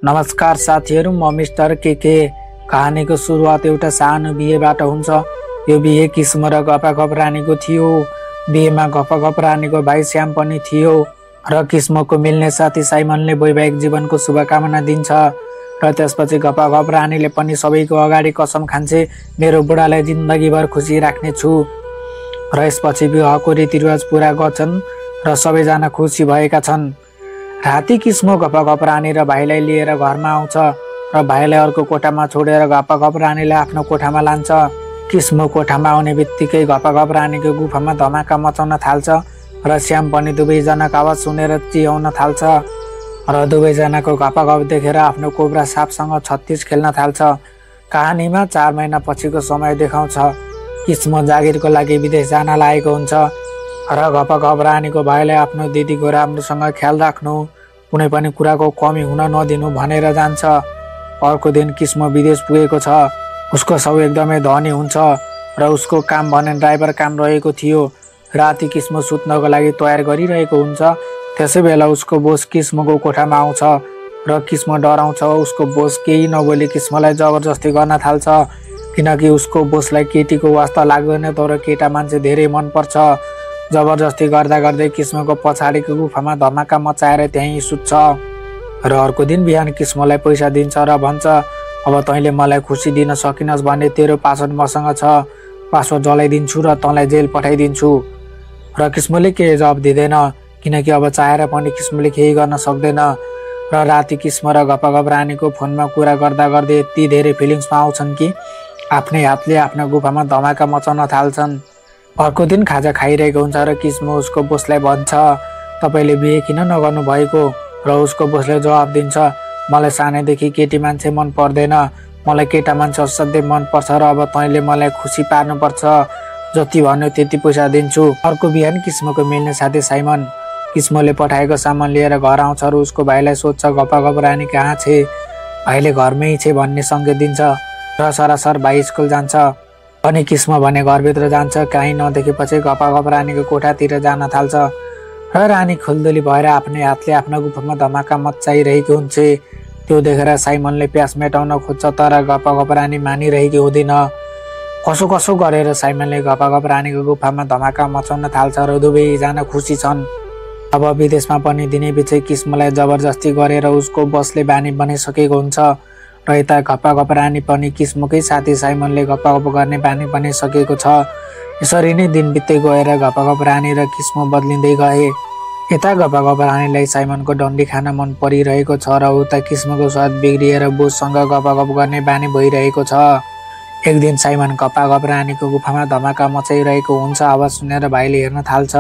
नमस्कार साथीहरू, म मिस्टर के। कहानीको सुरुवात एउटा सानो बिहेबाट हुन्छ। यो बिहे किस्म र गपागप रानीको थियो। बिहेमा गपागप रानीको भाइ श्याम पनि थियो र किस्मको मिल्ने साथी साइमनले वैवाहिक जीवनको शुभकामना दिन्छ र त्यसपछि गपागप रानीले पनि सबैको अगाडि कसम खान्छे, मेरो बुढालाई जिन्दगीभर खुसी राख्ने छु। र यसपछि विवाहको रीतिरिवाज पुरा गर्छन् र सबैजना खुसी भएका छन्। राति किस्मो गपागप रानी र भाइलाई लिएर घरमा आउँछ र भाइलाई अर्को कोठामा छोडेर गपागप रानीलाई आफ्नो कोठामा लान्छ। किस्मो कोठामा आउने बित्तिकै गपागप रानीको गुफामा धमाका मचाउन थाल्छ र श्याम पनि दुवैजनाको आवाज सुनेर चिहाउन थाल्छ र दुवैजनाको गपागप देखेर आफ्नो कोब्रा सापसँग 36 खेल्न थाल्छ। कहानीमा 4 महिना पछिको समय देखाउँछ। किस्मो जागिरको लागि विदेश जान लागेको हुन्छ र गपागप रानीको भाइलाई आफ्नो दिदीको राम्रोसँग ख्याल राख्नु, कुनै पनि कुराको कमी हुन नदिनु भनेर जान्छ। अर्को दिन किस्मो विदेश पुगेको छ। उसको सब एकदमै धनी हुन्छ र उसको काम भने ड्राइभर काम रहेको थियो। राति किस्मो सुत्नको लागि तयार गरिरहेको हुन्छ। त्यसै बेला उसको बोस किस्मोको कोठामा आउँछ र किस्मो डराउँछ। उसको बोस केही नबोली किस्मोलाई जबरजस्ती गर्न थाल्छ, किनकि उसको बोसलाई केटीको वास्ता लाग्दैन, तर केटा मान्छे धेरै मनपर्छ। जबरजस्ती गर्दा गर्दै किस्मोको पछाडिको गुफामा धमाका मचाएर त्यहीँ सुत्छ र अर्को दिन बिहान किस्मोलाई पैसा दिन्छ र भन्छ, अब तैँले मलाई खुसी दिन सकिनस् भने तेरो पासवर्ड मसँग छ, पासवर्ड जलाइदिन्छु र तँलाई जेल पठाइदिन्छु। र किस्मोले केही जवाब दिँदैन, किनकि अब चाहेर पनि किस्मोले केही गर्न सक्दैन। र राति किस्मो र गपागप रानीको फोनमा कुरा गर्दा गर्दै यति धेरै फिलिङ्समा आउँछन् कि आफ्नै हातले आफ्नो गुफामा धमाका मचाउन थाल्छन्। अर्को दिन खाजा खाइरहेको हुन्छ र किस्मो उसको बोसलाई भन्छ, तपाईँले बिहे किन नगर्नु भएको? र उसको बोसले जवाब दिन्छ, मलाई सानैदेखि केटी मान्छे मन पर्दैन, मलाई केटा मान्छे असाध्यै मनपर्छ र अब तैँले मलाई खुसी पार्नुपर्छ, जति भन्यो त्यति पैसा दिन्छु। अर्को बिहान किस्मोको मिल्ने साथी साइमन किस्मोले पठाएको सामान लिएर घर आउँछ र उसको भाइलाई सोध्छ, गपागप रानी कहाँ छे? भाइले घरमै छे भन्ने सङ्केत दिन्छ र सरासर भाइ स्कुल जान्छ। अनि किस्मो भने घरभित्र जान्छ। कहीँ नदेखेपछि गपागप रानीको कोठातिर जान थाल्छ र रानी खुल्दुली भएर आफ्नै हातले आफ्नो गुफामा धमाका मचाइरहेको हुन्छ। त्यो देखेर साइमनले प्यास मेटाउन खोज्छ, तर गपागप रानी मानिरहेकी हुँदैन। कसो कसो गरेर साइमनले गपागप रानीको गुफामा धमाका मचाउन थाल्छ र दुवैजना खुसी छन्। अब विदेशमा पनि दिनैपिछे किस्मोलाई जबरजस्ती गरेर उसको बसले बानी बनाइसकेको हुन्छ र यता गपागप रानी पनि किस्मोकै साथी साइमनले गपागप गर्ने बानी बनाइसकेको छ। यसरी नै दिन बित्दै गएर गपागप रानी र किस्मो बदलिँदै गए। यता गपागप रानीलाई साइमनको डन्डी खान मन परिरहेको छ र उता किस्मोको स्वाद बिग्रिएर बोससँग गपागप गर्ने बानी भइरहेको छ। एक दिन साइमन गपागप रानीको गुफामा धमाका मचाइरहेको हुन्छ। आवाज सुनेर भाइले हेर्न थाल्छ।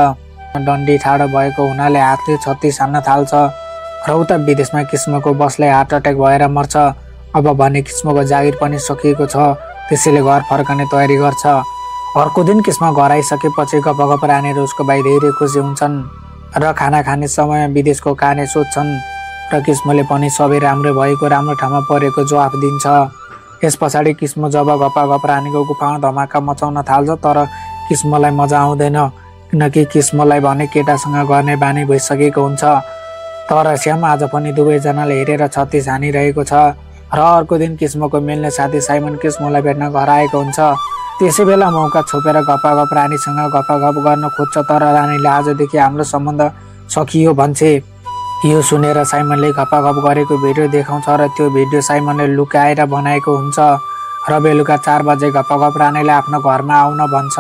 डन्डी ठाडो भएको हुनाले हातले 36 हान्न थाल्छ र उता विदेशमा किस्मोको बसलाई हार्ट अट्याक भएर मर्छ। अब भने किस्मोको जागिर पनि सकिएको छ, त्यसैले घर फर्कने तयारी गर्छ। अर्को दिन किस्मो घर आइसकेपछि गपागप रानी र उसको भाइ धेरै खुसी हुन्छन् र खाना खाने समय विदेशको कहानी सोध्छन् र किस्मोले पनि सबै राम्रो भएको, राम्रो ठाउँमा परेको जवाफ दिन्छ। यस पछाडि किस्मो जब गपागप रानीको गुफामा धमाका मचाउन थाल्छ, तर किस्मोलाई मजा आउँदैन, किनकि किस्मोलाई भने केटासँग गर्ने बानी भइसकेको हुन्छ। तर श्याम आज पनि दुवैजनाले हेरेर 36 हानिरहेको छ र अर्को दिन किस्मोको मिल्ने साथी साइमन किस्मोलाई भेट्न घर आएको हुन्छ। त्यसै बेला मौका छोपेर गपागप रानीसँग गपागप गर्न खोज्छ, तर रानीले आजदेखि हाम्रो सम्बन्ध सकियो भन्छे। यो सुनेर साइमनले गपागप गरेको भिडियो देखाउँछ र त्यो भिडियो साइमनले लुकाएर बनाएको हुन्छ र बेलुका 4 बजे गपागप रानीले आफ्नो घरमा आउन भन्छ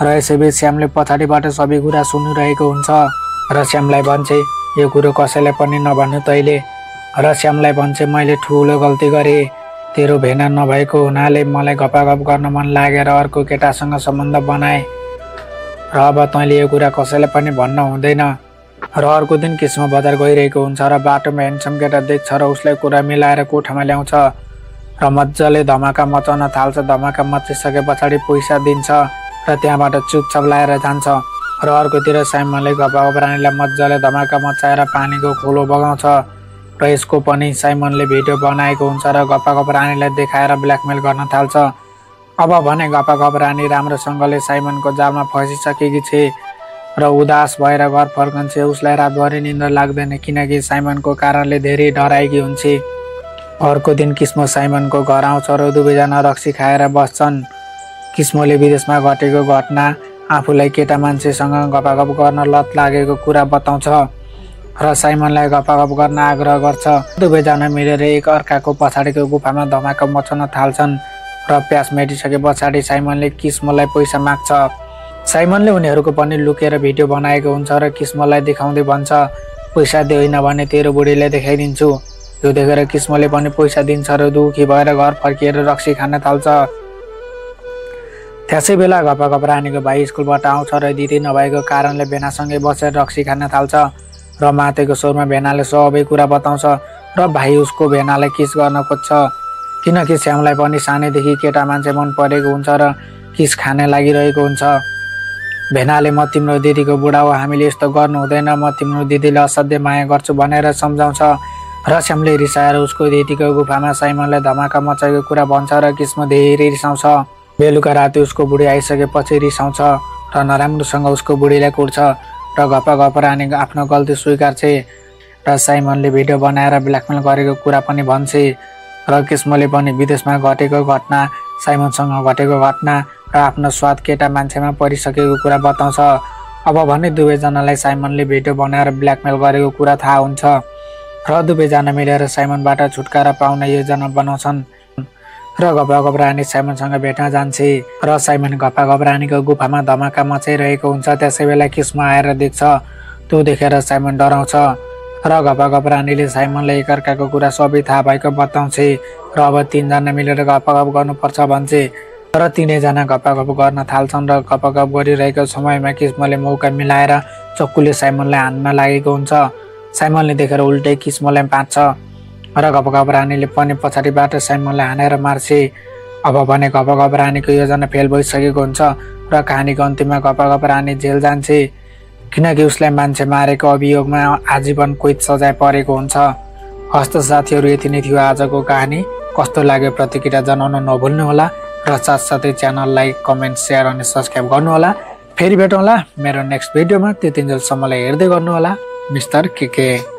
र यसैबीच श्यामले पछाडिबाट सबै कुरा सुनिरहेको हुन्छ र श्यामलाई भन्छे, यो कुरो कसैलाई पनि नभन्नु तैँले। र श्यामलाई भन्छे, मैले ठुलो गल्ती गरेँ, तेरो भेना नभएको हुनाले मलाई गपागप गर्न मन लागेर अर्को केटासँग सम्बन्ध बनाए र अब तैँले यो कुरा कसैलाई पनि भन्न हुँदैन। र अर्को दिन किस्मो बजार गइरहेको हुन्छ र बाटोमा ह्यान्डसम केटा देख्छ र उसलाई कुरा मिलाएर कोठामा ल्याउँछ र मजाले धमाका मचाउन थाल्छ। धमाका मचिसके पछाडि पैसा दिन्छ र त्यहाँबाट चुपचाप लाएर जान्छ। र अर्कोतिर साइमनले गपागप रानीलाई मजाले धमाका मचाएर पानीको खोलो बगाउँछ र यसको पनि साइमनले भिडियो बनाएको हुन्छ र गपागप रानीलाई देखाएर ब्ल्याकमेल गर्न थाल्छ। अब भने गपागप रानी राम्रोसँगले साइमनको जालमा फसिसकेकी छे र उदास भएर घर फर्कन्छ। उसलाई रातभरि निन्द्रा लाग्दैन, किनकि साइमनको कारणले धेरै डराएकी हुन्छ। अर्को दिन किस्मो साइमनको घर आउँछ र दुवैजना रक्सी खाएर बस्छन्। किस्मोले विदेशमा घटेको घटना आफूलाई केटा मान्छेसँग गफागफ गर्न लत लागेको कुरा बताउँछ र साइमनलाई गफागफ गर्न आग्रह गर्छ। दुवैजना मिलेर एक अर्काको पछाडिको गुफामा धमाका मचाउन थाल्छन् र प्यास मेटिसके पछाडि साइमनले किस्मोलाई पैसा माग्छ। साइमनले उनीहरूको पनि लुकेर भिडियो बनाएको हुन्छ र किस्मोलाई देखाउँदै भन्छ, पैसा दिएन भने तेरो बुढीलाई देखाइदिन्छु। यो देखेर किस्मोले पनि पैसा दिन्छ र दुखी भएर घर फर्किएर रक्सी खान थाल्छ। त्यसै बेला गफागफ रानीको भाइ स्कुलबाट आउँछ र दिदी नभएको कारणले भेनासँगै बसेर रक्सी खान थाल्छ र मातेको स्वरमा भेनाले सबै कुरा बताउँछ र भाइ उसको भेनालाई किस गर्न खोज्छ, किनकि श्यामलाई पनि सानैदेखि केटा मान्छे मन परेको हुन्छ र किस खाने लागिरहेको हुन्छ। भेनाले म तिम्रो दिदीको बुढा हो, हामीले यस्तो गर्नु हुँदैन, म तिम्रो दिदीलाई असाध्य माया गर्छु भनेर सम्झाउँछ र श्यामले रिसाएर उसको दिदीको गुफामा साइमनलाई धमाका मचाएको कुरा भन्छ र किस्म धेरै रिसाउँछ। बेलुका राति उसको बुढी आइसकेपछि रिसाउँछ र नराम्रोसँग उसको बुढीलाई कुट्छ र गफागफ रानी आफ्नो गल्ती स्वीकार्छ र साइमनले भिडियो बनाएर ब्ल्याकमेल गरेको कुरा पनि भन्छ र किस्मले पनि विदेशमा घटेको घटना, साइमनसँग घटेको घटना र आफ्नो स्वाद केटा मान्छेमा परिसकेको कुरा बताउँछ। अब भने दुवैजनालाई साइमनले भिडियो बनाएर ब्ल्याकमेल गरेको कुरा थाहा हुन्छ र दुवैजना मिलेर साइमनबाट छुटकारा पाउने योजना बनाउँछन् र गफागफ रानी साइमनसँग भेट्न जान्छ र साइमन गफागफ रानीको गुफामा धमाका मचाइरहेको हुन्छ। त्यसै बेला किस्म आएर देख्छ। त्यो देखेर साइमन डराउँछ र गफागफ रानीले साइमनलाई एकअर्काको कुरा सबै थाहा भएको बताउँछ र अब तीनजना मिलेर गफागफ गर्नुपर्छ भन्छ र तीनैजना गफागफ गर्न थाल्छन् र गफागफ गरिरहेको समयमा किस्मले मौका मिलाएर चक्कुले साइमनलाई हान्न लागेको हुन्छ। साइमनले देखेर उल्टै किस्मलाई बाँच्छ र गफागफ रानीले पनि पछाडिबाट साइमनलाई हानेर मार्छ। अब भने गफागफ रानीको योजना फेल भइसकेको हुन्छ र कहानीको अन्तिममा गफागफ रानी जेल जान्छ, किनकि उसलाई मान्छे मारेको अभियोगमा आजीवन कैद सजाय परेको हुन्छ। हस्त साथीहरू, यति नै थियो आजको कहानी। कस्तो लाग्यो प्रतिक्रिया जनाउन नभुल्नुहोला र साथसाथै च्यानललाई कमेन्ट, सेयर अनि सब्सक्राइब गर्नुहोला। फेरि भेटौँला मेरो नेक्स्ट भिडियोमा। त्यतिन्जेलसम्मलाई हेर्दै गर्नुहोला मिस्टर के।